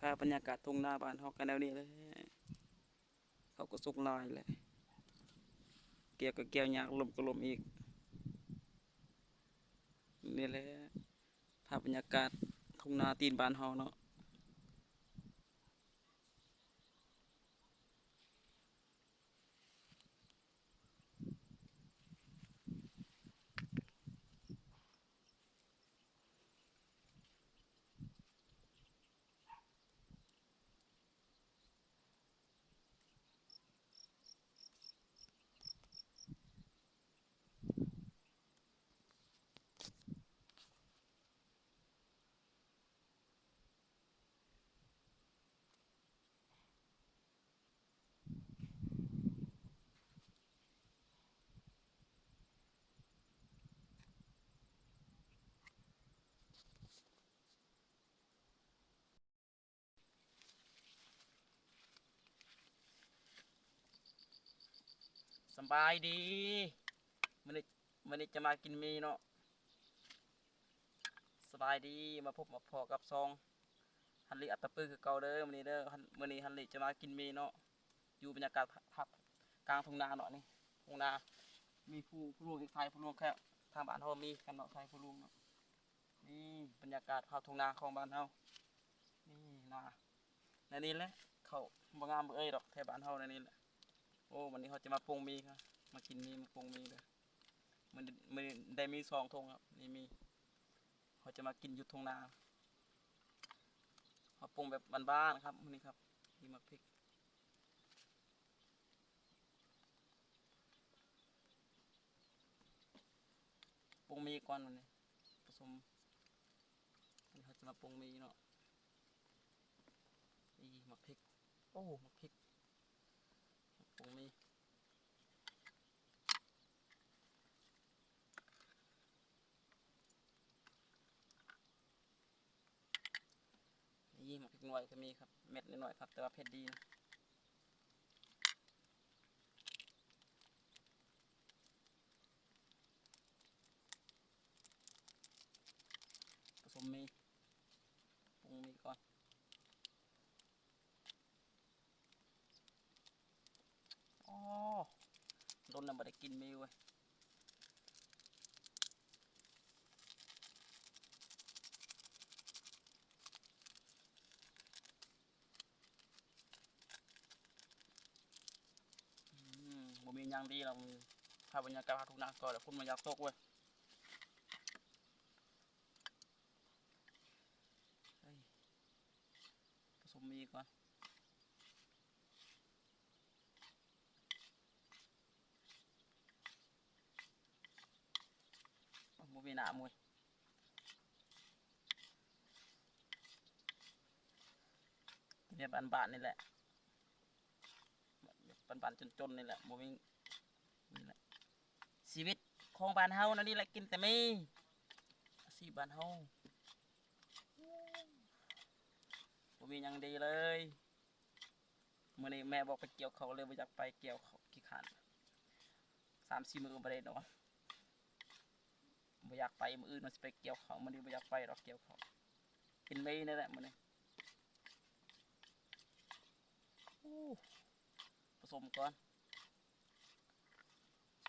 ພາບບັນຍາກາດທົ່ງນາບ້ານເຮົາກໍແນວນີ້ແຫຼະ. ເຂົ້າກໍສຸກຫຼາຍແຫຼະ ກ່ຽວກໍກ່ຽວຍາກ ລົມກໍລົມອີກ. ນີ້ແຫຼະພາບບັນຍາກາດທົ່ງນາຕີນບ້ານເຮົາເນາະ. ສະບາຍດີ ມື້ນີ້ ມື້ນີ້ຈະມາກິນໝີ່ເນາະ. ສະບາຍດີ ມາພົບມາພໍ້ກັບຊ່ອງ ຮັນລີ ອັດຕະປື ຄືເກົ່າເດີ ມື້ນີ້ເດີ. ມື້ນີ້ ຮັນລີ ຈະມາກິນໝີ່ເນາະ ຢູ່ບັນຍາກາດພາບກາງທົ່ງນາເນາະ. ນີ້ທົ່ງນາ ມີພູ ພູຫຼວງອີກ ຊາຍພູຫຼວງແຄ່ ທາງບ້ານເຮົາມີກັນເນາະ ຊາຍພູຫຼວງເນາະ. ນີ້ບັນຍາກາດພາບທົ່ງນາຂອງບ້ານເຮົາ ນີ້ນາ ແນວນີ້ແຫຼະ. ເຂົ້າບໍ່ງາມເອີຍດອກ ແຖວບ້ານເຮົາແນວນີ້ແຫຼະ. ໂອ້ ວັນນີ້ເຮົາຈະມາປຸງໝີ່ ມາກິນໝີ່ ມາປຸງໝີ່ເດີ. ມື້ນີ້ ມື້ນີ້ໄດ້ໝີ່ສອງຖົງຄັບ ນີ້ໝີ່ ເຮົາຈະມາກິນຢູ່ທົ່ງນາ ເຮົາປຸງແບບບ້ານໆຄັບ ມື້ນີ້ຄັບ. ມີໝາກພິກ ປຸງໝີ່ກ່ອນ ມື້ນີ້ປະສົມ ມື້ນີ້ເຮົາຈະມາປຸງໝີ່ເນາະ. ອີ ໝາກພິກ ໂອ້ ໝາກພິກ ປຸງໝີ່. ນີ້ໝາກພິກນ້ອຍກໍມີຄັບ ເມັດນ້ອຍໆຄັບ ແຕ່ວ່າເຜັດດີນະ. ປະສົມໝີ່ ປຸງໝີ່ກ່ອນ. ອໍ ດົນແລ້ວບໍ່ໄດ້ກິນໝີ່ເວີຍ. ອືມ ບໍ່ມີຫຍັງດີແລ້ວ ພາບບັນຍາກາດພາບທົ່ງນາກໍແລ້ວ ຝົນບໍ່ຢາກຕົກເວີຍ. ປະສົມໝີ່ກ່ອນ. ບໍ່ມີນ້ຳເວີຍ ແບບບ້ານໆນີ້ແຫຼະ ແບບບ້ານໆຈົນໆນີ້ແຫຼະ ບໍ່ມີ ນີ້ແຫຼະ ຊີວິດຂອງບ້ານເຮົາແນວນີ້ແຫຼະ ກິນແຕ່ໝີ່ ອາຊີບບ້ານເຮົາ ບໍ່ມີຫຍັງດີເລີຍ. ມື້ນີ້ແມ່ບອກໄປກ່ຽວເຂົ້າ ເລີຍບໍ່ຢາກໄປກ່ຽວເຂົ້າ ຂີ້ຄ້ານ ສາມສີ່ມື້ບໍ່ໄດ້ນອນ ບໍ່ຢາກໄປ. ມື້ອື່ນວ່າຊິໄປກ່ຽວເຂົ້າ ມື້ນີ້ບໍ່ຢາກໄປດອກກ່ຽວເຂົ້າ ກິນໝີ່ນີ້ແຫຼະມື້ນີ້. ໂອ້ ປະສົມກ່ອນ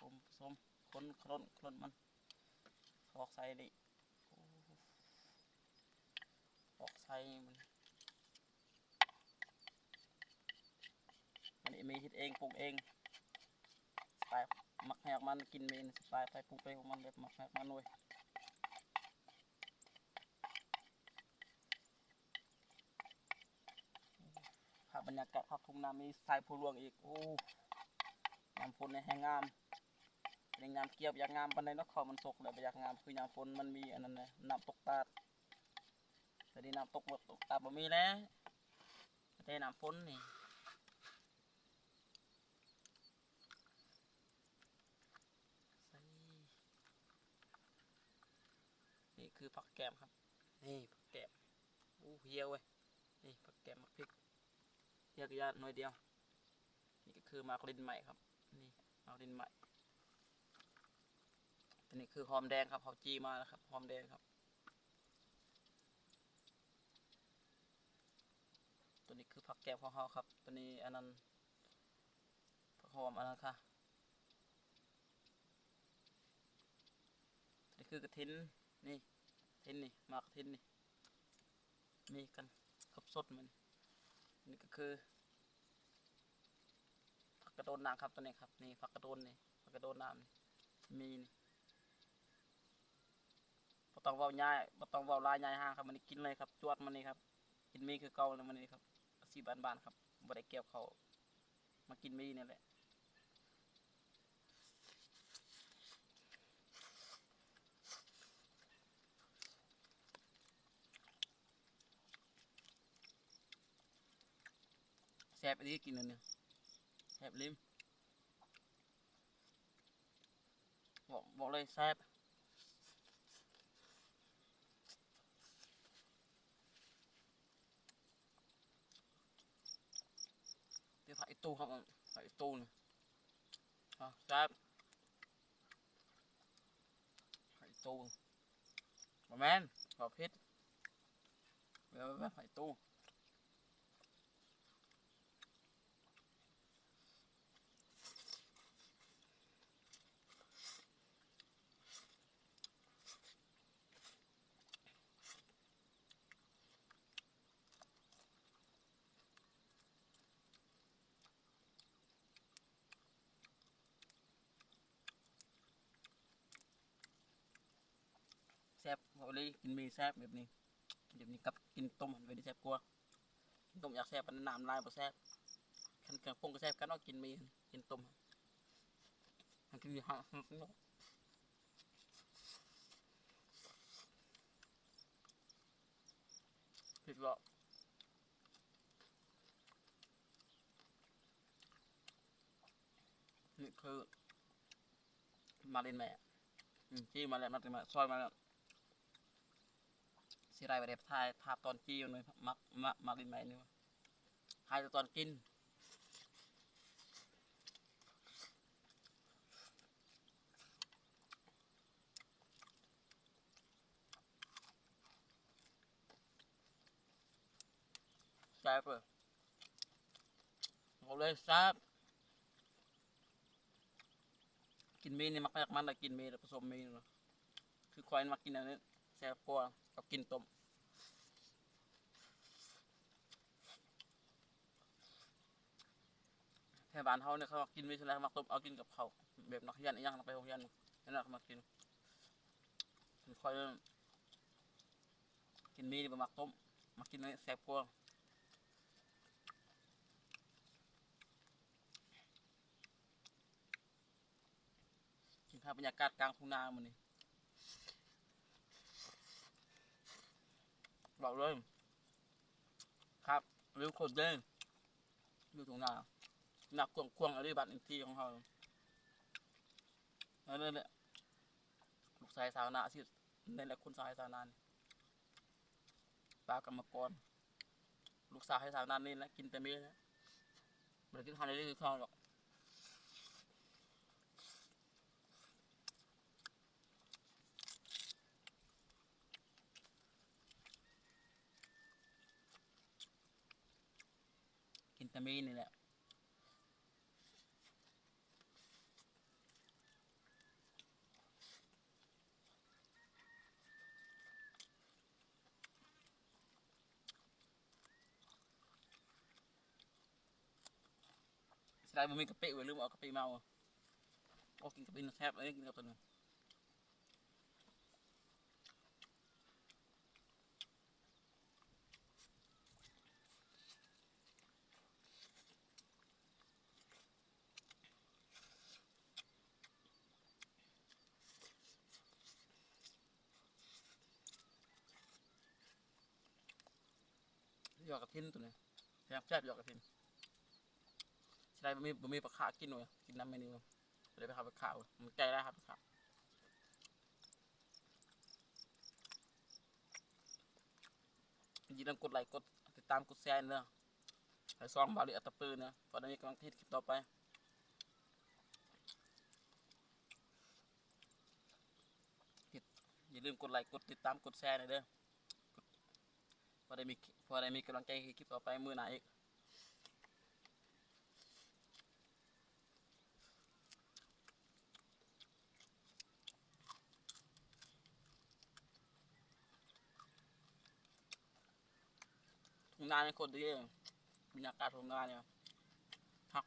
ປະສົມ ປະສົມ ຄົນ ຄົນ ຄົນມັນ ຖອກໃສ່ນີ້ ໂອ້ ຖອກໃສ່ມັນ. ອັນນີ້ໝີ່ເຮັດເອງ ປຸງເອງ ສະໄຕລ໌ມັກໃຜມັກມັນ ກິນໝີ່ສະໄຕລ໌ໃຜປຸງໃຜຂອງມັນ ແບບມັກໃຜມັກມັນເວີຍ. ພາບບັນຍາກາດ ພາບທົ່ງນາ ມີຊາຍພູຫຼວງອີກ ໂອ້ ຍາມຝົນນີ້ແຮງງາມ ແຮງງາມ. ກ່ຽວບໍ່ຢາກງາມປານໃດເນາະ ເຂົ້າມັນສຸກແລ້ວບໍ່ຢາກງາມ ຄືຍາມຝົນມັນມີອັນນັ້ນແຫຼະ ນ້ຳຕົກຕາດ. ແຕ່ນີ້ນ້ຳຕົກ ຕົກຕາດບໍ່ມີແລ້ວ ແຕ່ນ້ຳຝົນນີ້. ນີ້ຄືຜັກແກມຄັບ ນີ້ຜັກແກມ ໂອ້ ເຫ່ຍເວີຍ. ນີ້ຜັກແກມ ໝາກພິກ ເຫ່ຍກະຍາດໜ່ວຍດຽວ. ນີ້ກໍຄືໝາກລິນໄມ້ຄັບ ນີ້ໝາກລິນໄມ້. ຕົວນີ້ຄືຫອມແດງຄັບ ເຮົາຈີ່ມາແລ້ວຄັບ ຫອມແດງຄັບ. ໂ ຄືຜັກແກ້ມຂອງເຮົາຄັບ. ໂຕນີ້ອັນນັ້ນ ຜັກຫອມອັນນັ້ນຄ່ະ. ໂຕນີ້ຄືກະຖິນ ນີ້ ກະຖິນນີ້ ໝາກກະຖິນນີ້ ມີກັນຄົບສົດມື້ນີ້. ນີ້ກະຄືຜັກກະໂດນນາງຄັບ ໂຕນີ້ຄັບ. ນີ້ຜັກກະໂດນນີ້ ຜັກກະໂດນນາງນີ້ ມີນີ້. ບໍ່ຕ້ອງເວົ້າຍາຍ ບໍ່ຕ້ອງເວົ້າຫຼາຍຍາຍຫາງຄັບ. ມື້ນີ້ກິນເລີຍຄັບ ຈວດມື້ນີ້ຄັບ. ກິນໝີ່ຄືເກົ່າແລ້ວມື້ນີ້ຄັບ. ອາຊີບບ້ານໆຄັບ ບໍ່ໄດ້ກ່ຽວເຂົ້າ ມາກິນໝີ່ນີ້ແຫຼະ. ແຊບອີ່ຫຼີກິນອັນນີ້ ແຊບອີ່ຫຼີ. ບອກ ບອກເລີຍແຊບ. ເປັນຜັກອີ່ຕູ່ຄັບ ຜັກອີ່ຕູ່ນີ້ ອາ ແຊບ. ຜັກອີ່ຕູ່ ບໍ່ແມ່ນ ເວົ້າຜິດ ແມ່ນ ແມ່ນ ແມ່ນ ຜັກອີ່ຕູ່. ແຊບ ເວົ້າອີ່ຫຼີ ກິນໝີ່ແຊບແບບນີ້ ແບບນີ້ກັບກິນຕົ້ມຫັ້ນ ແບບນີ້ແຊບກວ່າ. ກິນຕົ້ມຢາກແຊບ ປານນ້ຳລາຍບໍ່ແຊບ. ຄັນເຄື່ອງປຸງກໍແຊບຄືກັນເນາະ ກິນໝີ່ ກິນຕົ້ມ ມັນຄື ຜິດເວົ້າ. ນີ້ຄື ມາຫຼິ້ນແມ່ ອືມ ຈີ່ມາແລ້ວ ມາແຕ່ມາ ຊອຍມາແລ້ວ ຊິໄດ້ໄປໄດ້ຖ່າຍພາບຕອນຈີ່ ມັກ ມັກ ມັກຫຼິ້ນແມ່ນີ້ ຖ່າຍແຕ່ຕອນກິນ. ແຊບເລີຍ ບອກເລີຍແຊບ. ກິນໝີ່ນີ້ມັກໄປມັກມັນ ແລ້ວກິນໝີ່ແລ້ວປະສົມໝີ່ເນາະ. ຄືຂ້ອຍມັກກິນອັນນີ້ ແຊບກວ່າກັບກິນຕົ້ມ. ແຖວບ້ານເຮົານີ້ ເຂົາມັກກິນໝີ່ສ່ວນຫຼາຍ ມັກຕົ້ມເອົາກິນກັບເຂົ້າ ແບບນັກຮຽນອີ່ຫຍັງໄປໂຮງຮຽນ ນັ້ນລະເຂົາມັກກິນ. ຂ້ອຍກິນໝີ່ນີ້ບໍ່ມັກຕົ້ມ ມັກກິນອັນນີ້ແຊບກວ່າ. ກິນພາບບັນຍາກາດກາງທົ່ງນາມື້ນີ້ ບອກເລີຍ ຄັກ ວິວໂຄດເດ ຢູ່ທົ່ງນາ ນາກວ້າງຂວາງອີ່ຫຼີ ບ້ານເອັມທີຂອງເຮົາ ນັ້ນແຫຼະ ລູກຊາຍຊາວນາ ອາຊີບ ນີ້ແຫຼະ ຄົນຊາຍຊາວນານີ້ ປ້າກຳມະກອນ ລູກສາວໃຫ້ຊາວນານີ້ແຫຼະ ກິນແຕ່ໝີ່ແຫຼະ ບໍ່ໄດ້ກິນເຂົ້າໃນນີ້ຄືເກົ່າດອກ. ກິນແຕ່ໝີ່ນີ້ແຫຼະ. ເສຍດາຍບໍ່ມີກະປິເວີຍ ລືມເອົາກະປິມາເວີຍ. ໂອ້ ກິນກະປິແຊບເລີຍ ກິນກັບໂຕນີ້. ຢອດກະຖິນໂຕນີ້ ແຊບໆ ຢອດກະຖິນ. ເສຍດາຍບໍ່ມີ ບໍ່ມີປາຂາກິນເວີຍ ກິນນຳແມ່ນີ້ເວີຍ. ບໍ່ໄດ້ໄປຫາໄປຂາວ ມັນໃກ້ແລ້ວຫາໄປຂາວ. ຢ່າລືມກົດໄລ ກົດຕິດຕາມ ກົດແຊເດີ ໃຫ້ຊ່ອງບ່າວລີ ອັດຕະປືເດີ ພໍໄດ້ມີກຳລັງເຮັດຄລິບຕໍ່ໄປ. ຢ່າລືມກົດໄລ ກົດຕິດຕາມ ກົດແຊເດີ ພໍໄດ້ມີ ພໍໄດ້ມີກຳລັງໃຈເຮັດຄລິບຕໍ່ໄປມື້ໜ້າອີກ. ານໂຄດດີ ບັນຍາກາດໂຮງງານນີ້ຄັກ.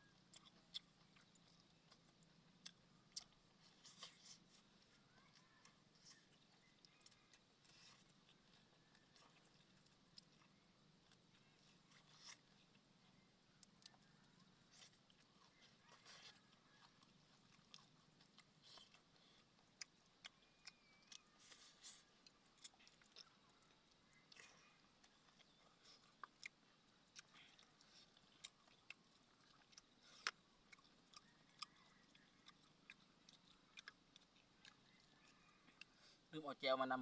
ລືມເອົາແຈ່ວມານຳ.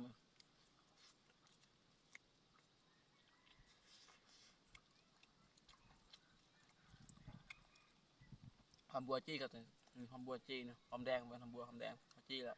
ຫອມບົວຈີ່ກໍ ຫອມບົວຈີ່ນະ ຫອມແດງ ບໍ່ແມ່ນຫອມບົວ ຫອມແດງ ຈີ່ລະ.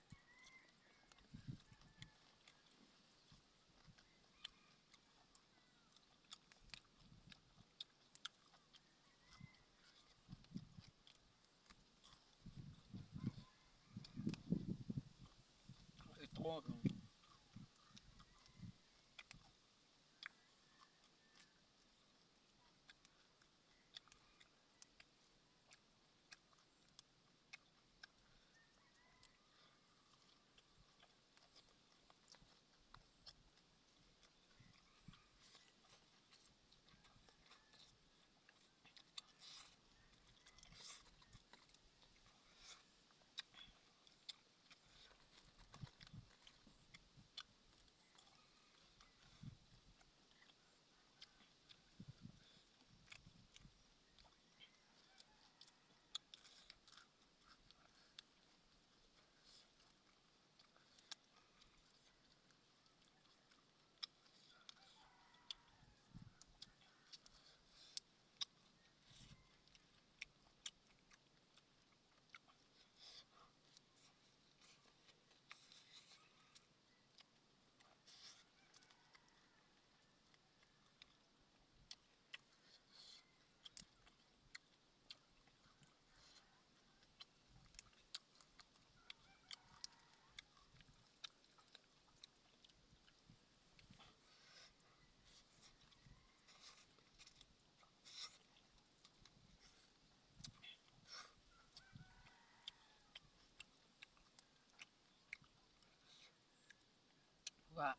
ວ່າ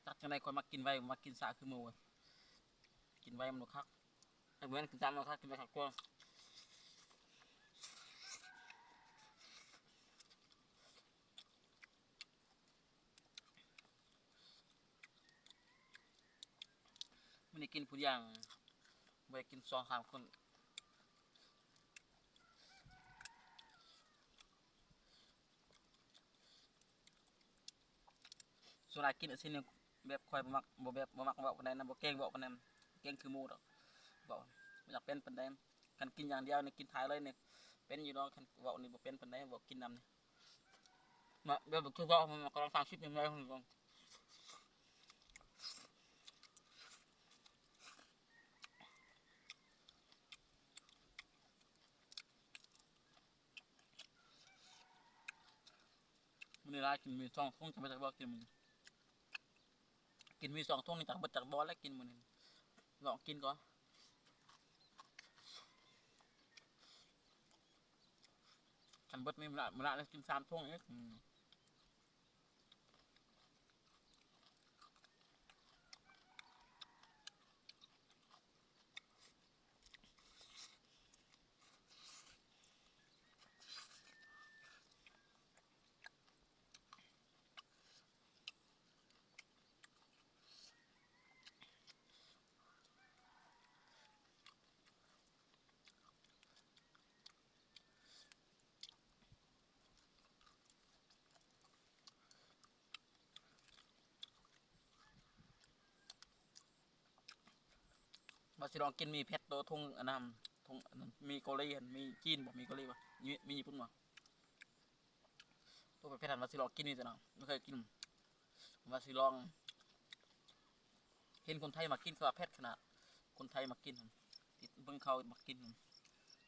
ຈັກຈັ່ງໃດຂ້ອຍມັກກິນໄວ ມັກກິນຊ້າຄືໝູ່ເວີຍ. ກິນໄວມັນບໍ່ຄັກ ແຕ່ເມື່ອກິນຊ້າມັນຄັກ ກິນໄວຄັກກວ່າ. ມື້ນີ້ກິນຜູ້ດຽວ ບໍ່ໄດ້ກິນສອງສາມຄົນ. ສ່ວນຫຼາຍກິນອາຊີບນີ້ແບບຂ້ອຍບໍ່ມັກ ບໍ່ແບບ ບໍ່ມັກເວົ້າປານໃດນະ ບໍ່ເກັ່ງເວົ້າປານໃດ ເກັ່ງຄືໝູ່ດອກ ເວົ້າບໍ່ຢາກເປັນປານໃດ. ຄັນກິນຢ່າງດຽວນີ້ ກິນທ້າຍເລີຍນີ້ ເປັນຢູ່ດອກ. ຄັນເວົ້ານີ້ບໍ່ເປັນປານໃດ ເວົ້າກິນນຳນີ້ ມາ ແບບຄືເວົ້າ ມັນກຳລັງສາມສິບຍັງໄງ. ມື້ນີ້ຫຼາຍ ກິນໝີ່ສອງຖົງ ຈະໄປຈັກບໍ່ກິນມື້ນີ້. ກິນໝີ່ສອງຖົງນີ້ ຈັກເບິດຈັກບໍ່ແລ້ວກິນມື້ນີ້ ລອງກິນກ່ອນ. ຄັນເບິດນີ້ ມື້ໜ້າ ມື້ໜ້າໄດ້ກິນສາມຖົງອີກ. ອືມ. ວ່າຊິລອງກິນໝີ່ເຜັດໂຕທົ່ງອັນນັ້ນ ທົ່ງອັນນັ້ນ ໝີ່ເກົາຫຼີຫັ້ນ ໝີ່ຈີນບໍ່ ໝີ່ເກົາຫຼີບໍ່ ມີ ມີຍີ່ປຸ່ນບໍ່? ໂຕເຜັດໆຫັ້ນ ວ່າຊິລອງກິນຢູ່ ແຕ່ເນາະ ບໍ່ເຄີຍກິນ ວ່າຊິລອງ. ເຫັນຄົນໄທມັກກິນ ເຂົາວ່າເຜັດຂະໜາດ ຄົນໄທມັກກິນ ເບິ່ງເຂົາມັກກິນ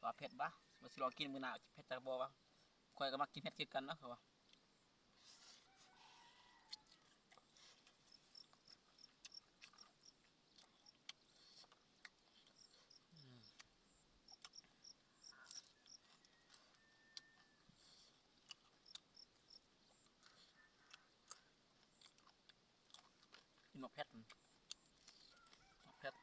ວ່າເຜັດບະ. ວ່າຊິລອງກິນມື້ໜ້າ ເຜັດຈັກບໍ່ວະ. ຂ້ອຍກໍມັກກິນເຜັດຄືກັນນະ ເຂົາວ່າ. ໝາກເຜັດ ໝາກເຜັດ.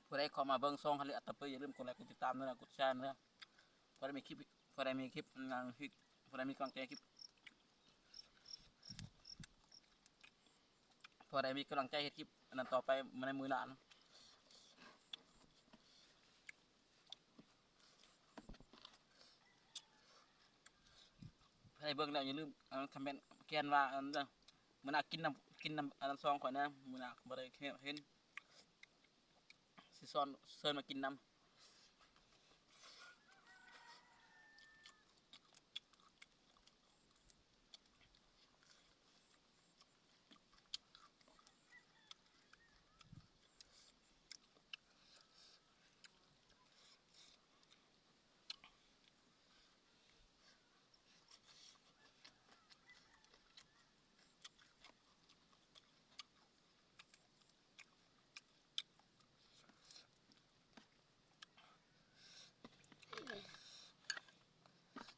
ຜູ້ໃດເຂົ້າມາເບິ່ງຊ່ອງ Harry Arthur ຢ່າລືມກົດໄລ ກົດຕິດຕາມເດີ ກົດແຊເດີ ເພື່ອໄດ້ມີຄລິບ ເພື່ອໄດ້ມີຄລິບ ເພື່ອໄດ້ມີກຳລັງໃຈເຮັດຄລິບ ເພື່ອໄດ້ມີກຳລັງໃຈເຮັດຄລິບອັນນັ້ນຕໍ່ໄປໃນມື້ໜ້າເນາະ. ໃຜເບິ່ງແລ້ວຢ່າລືມ ອັນ ຄອມເມັນຂຽນວ່າ ອັນ ມື້ໜ້າກິນນຳ ກິນນຳ ອັນ ຊ່ອງຂ້ອຍແດ່ ມື້ໜ້າບໍ່ໄດ້ເຫັນ ຊິຊວນ ເຊີນມາກິນນຳ.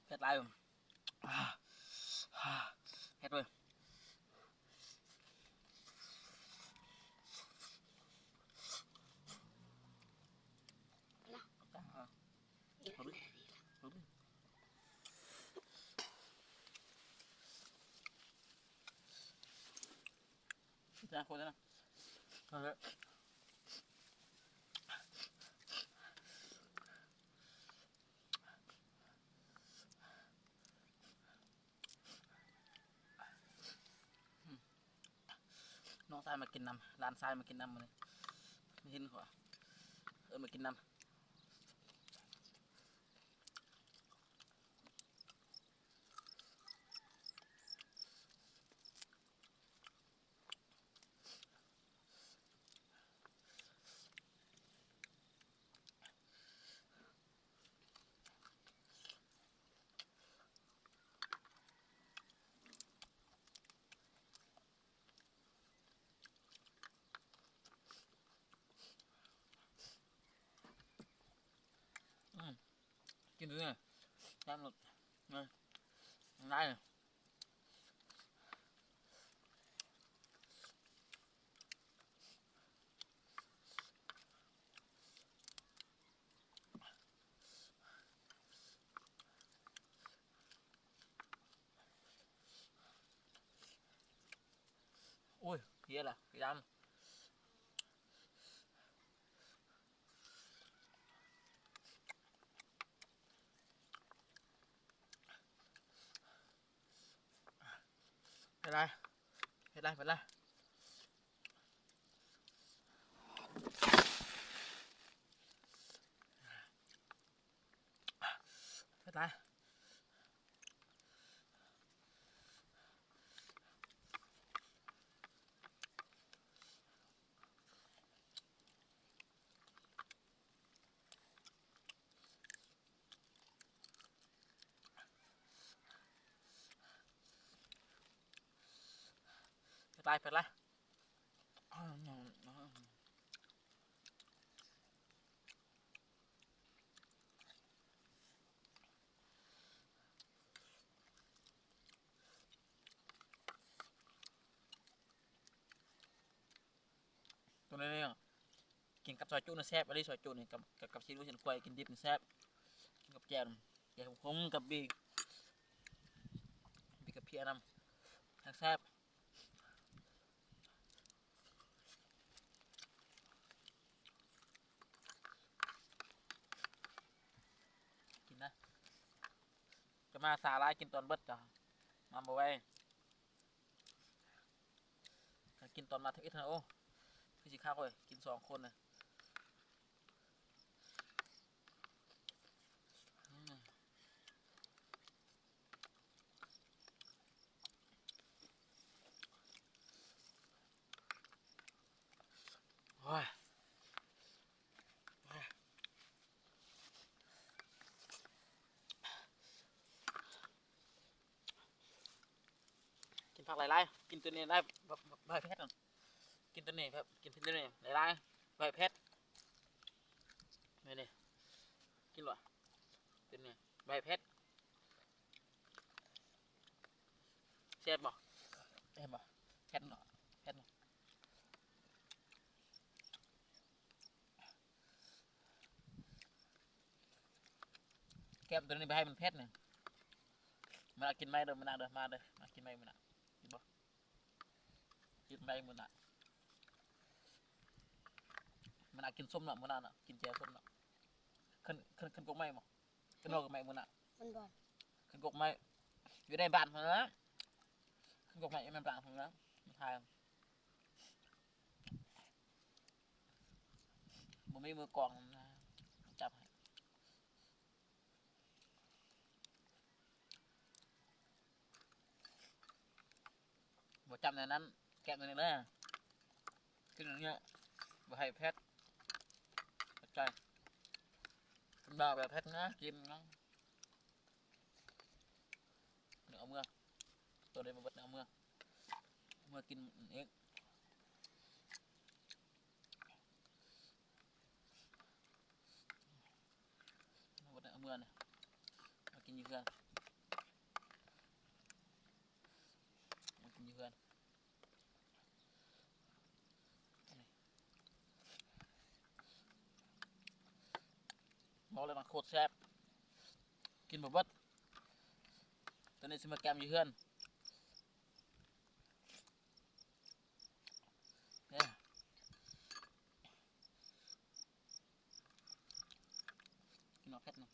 ເຜັດຫຼາຍ ເຜັດເວີຍ. ນ້ອງຊາຍມາກິນນຳ ຫຼານຊາຍມາກິນນຳມື້ນີ້ ເຫັນເຂົາເອີ້ນມາກິນນຳ. ອືມ ກິນເລີຍ ຕາມລົດ ນະ ຫຼາຍ. ໂອ້ຍ ເພຍລະ ພະຍາຍາມ. ເຮັດໄດ້ ເຮັດໄດ້ ເຮັດໄດ້ ເຮັດໄດ້. ເຜັດຫຼາຍ ເຜັດຫຼາຍ. ຕົວນີ້ ກິນກັບຊອຍຈຸນີ້ແຊບອີ່ຫຼີ ຊອຍຈຸນີ້ ກັບ ກັບ ກັບຊີ້ນງົວຊີ້ນຄວາຍ ກິນດິບນີ້ແຊບ ກິນກັບແຈ່ວ ແຈ່ວຂົມໆ ກັບບີ ບີກັບເພຍນຳ ແຮງແຊບ. ກິນນະ ຈະມາສາຫຼາຍ ກິນຕອນເບິດ ເຈົ້າ ມາບໍ່ໄວ. ຖ້າກິນຕອນມາທຳອິດຫັ້ນ ໂອ້ ຄືຊິຄັກເວີຍ ກິນສອງຄົນນະ. ອືມ ໂອ້ຍ. ໂອ້ຍ. ຜັກຫຼາຍໆ ກິນໂຕນີ້ຫຼາຍ ບໍ່ ບໍ່ໃຫ້ເຜັດ. ກິນໂຕນີ້ແບບ ກິນໂຕນີ້ຫຼາຍໆ ບໍ່ໃຫ້ເຜັດ. ນີ້ໆ ກິນໂລດ ໂຕນີ້ ບໍ່ໃຫ້ເຜັດ. ແຊບບໍ່? ແຊບບໍ່? ເຜັດເນາະ ເຜັດເນາະ. ແກ້ມໂຕນີ້ບໍ່ໃຫ້ມັນເຜັດນີ້. ມາກິນໃໝ່ເດີ ມານາເດີ ມາເດີ ມາກິນໃໝ່ມື້ໜ້າ ກິນບໍ່? ກິນໃໝ່ມື້ໜ້າ ມານາກິນສົ້ມເນາະ ມື້ໜ້າເນາະ ກິນແຈ່ວສົ້ມເນາະ. ຂຶ້ນ ຂຶ້ນ ຂຶ້ນກົກໃໝ່ບໍ່? ຂຶ້ນຮອດກົກໃໝ່ມື້ໜ້າ ມັນບໍ່ ຂຶ້ນກົກໃໝ່ ຢູ່ໃນບ້ານພຸ້ນນະ ຂຶ້ນກົກໃໝ່ຢູ່ໃນບ້ານພຸ້ນນະ ມັນຖ່າຍ ບໍ່ມີມືກ້ອງນະ ຈັບໃຫ້. ບໍ່ຈຳແນວນັ້ນ ແກະແນວນີ້ເດີ ກິນແນວນີ້ ບໍ່ໃຫ້ເຜັດ ເຂົ້າໃຈ ເປັນບ້າແບບເຜັດນະ ກິນນະ ເອົາເມືອ ໂຕໃດບໍ່ເບິດເອົາເມືອ ເອົາເມືອກິນເອງ. ເອົາເມືອນີ້ ມາກິນຢູ່ເຮືອນ ມາກິນຢູ່ເຮືອນ. ເວົ້າແລ້ວມັນໂຄດແຊບ ກິນບໍ່ເບິດ ຕອນນີ້ຊິມາແກມຢູ່ເຮືອນ. ກິນເອົາເຜັດນະ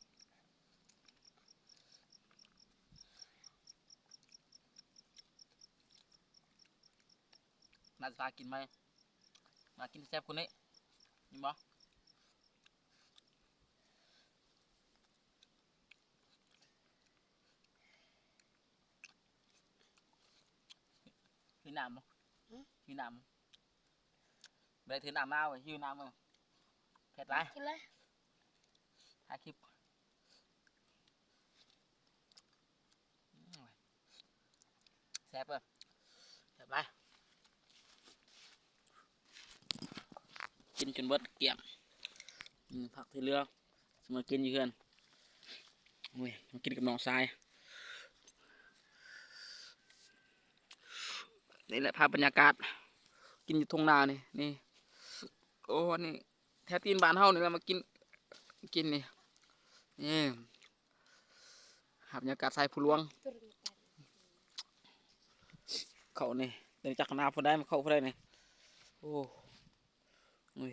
ໜ້າຈະພາກິນໃໝ່ ມາກິນແຊບກວ່ານີ້ ເຫັນບໍ່? ມີນ້ຳບໍ່? ຫື? ມີນ້ຳບໍ່? ບໍ່ໄດ້ຖືນ້ຳມາເວີຍ ຫິວນ້ຳເວີຍ ເຜັດຫຼາຍ ກິນເລີຍ ຖ່າຍຄລິບ. ແຊບເວີຍ ແຊບຫຼາຍ ກິນຈົນເບິດກ້ຽງ ອືມ ຜັກທີ່ເຫຼືອ ຊິມາກິນຢູ່ເຮືອນ. ໂອ້ຍ ມາກິນກັບນ້ອງຊາຍ ນີ້ແຫຼະພາບບັນຍາກາດ ກິນຢູ່ທົ່ງນານີ້ ນີ້ ໂອ້ ນີ້ ແຖວຕີນບ້ານເຮົານີ້ແຫຼະ ມາກິນ ກິນນີ້ ນີ້ ພາບບັນຍາກາດຊາຍພູຫຼວງ ເຂົ້ານີ້ ເດີນຈາກນາຜູ້ໃດມາເຂົ້າຜູ້ໃດນີ້ ໂອ້ ໂອ້ຍ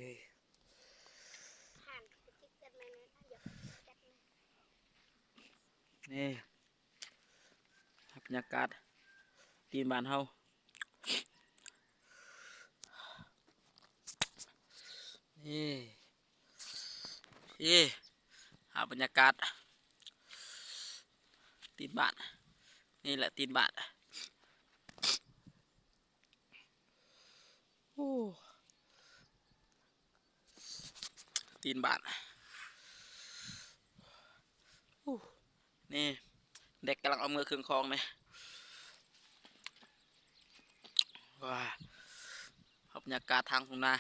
ນີ້ ພາບບັນຍາກາດຕີນບ້ານເຮົາ ນີ້ ນີ້ ພາບບັນຍາກາດຕີນບ້ານ ນີ້ແຫຼະຕີນບ້ານ ໂອ້ ຕີນບ້ານ ໂອ້ ນີ້ ເດັກກຳລັງເອົາເມືອເຄື່ອງຂອງນີ້ ວ້າ ພາບບັນຍາກາດທາງທົ່ງນາ.